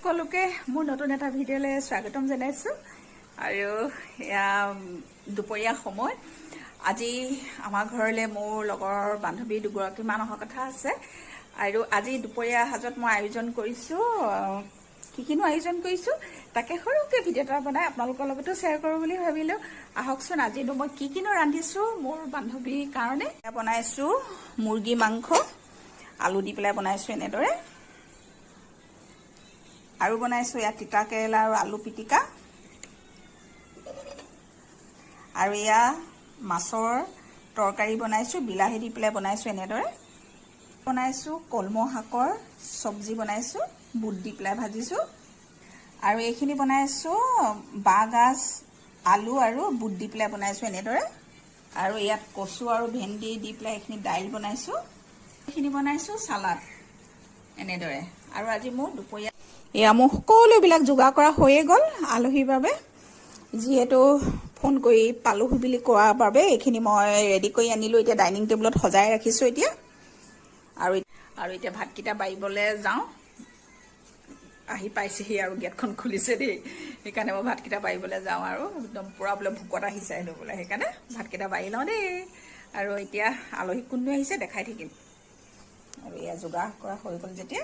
সকলোকে মোৰ নতুন এটা ভিডিঅ'লৈ স্বাগতম জনাইছোঁ। আৰু এয়া দুপৰীয়া সময়। আজি আমাৰ ঘৰলৈ মোৰ লগৰ বান্ধৱী দুগৰাকীমান অহা কথা আছে। আৰু আজি দুপৰীয়া সাজত মই আয়োজন কৰিছোঁ, কি কিনো আয়োজন কৰিছোঁ তাকে সৰুকৈ ভিডিঅ' এটা বনাই আপোনালোকৰ লগতো শ্বেয়াৰ কৰোঁ বুলি ভাবিলোঁ। আহকচোন, আজিনো মই কি কিনো ৰান্ধিছোঁ মোৰ বান্ধৱীৰ কাৰণে। এয়া বনাইছোঁ মুৰ্গী মাংস, আলু দি পেলাই বনাইছোঁ এনেদৰে। আৰু বনাইছোঁ ইয়াত তিতা কেৰেলা আৰু আলু পিটিকা। আৰু এয়া মাছৰ তৰকাৰী বনাইছোঁ, বিলাহী দি পেলাই বনাইছোঁ এনেদৰে। বনাইছোঁ কলমৌ শাকৰ চব্জি বনাইছোঁ, বুট দি পেলাই ভাজিছোঁ। আৰু এইখিনি বনাইছোঁ বাঁহগাজ, আলু আৰু বুট দি পেলাই বনাইছোঁ এনেদৰে। আৰু ইয়াত কচু আৰু ভেন্দি দি পেলাই এইখিনি দাইল বনাইছোঁ। এইখিনি বনাইছোঁ চালাড এনেদৰে। আৰু আজি মোৰ দুপৰীয়া এয়া মোৰ সকলোবিলাক যোগাৰ কৰা হৈয়ে গ'ল আলহীৰ বাবে। যিহেতু ফোন কৰি পালোহি বুলি কোৱাৰ বাবে এইখিনি মই ৰেডি কৰি আনিলোঁ। এতিয়া ডাইনিং টেবুলত সজাই ৰাখিছোঁ এতিয়া। আৰু আৰু এতিয়া ভাতকেইটা বাঢ়িবলৈ যাওঁ। আহি পাইছেহি আৰু গেটখন খুলিছে দেই, সেইকাৰণে মই ভাতকেইটা বাঢ়িবলৈ যাওঁ। আৰু একদম পূৰা বোলে ভোকত আহিছে হেনো বোলে, সেইকাৰণে ভাতকেইটা বাঢ়ি লওঁ দেই। আৰু এতিয়া আলহী কোননো আহিছে দেখাই থাকিম। আৰু এয়া যোগাৰ কৰা হৈ গ'ল যেতিয়া।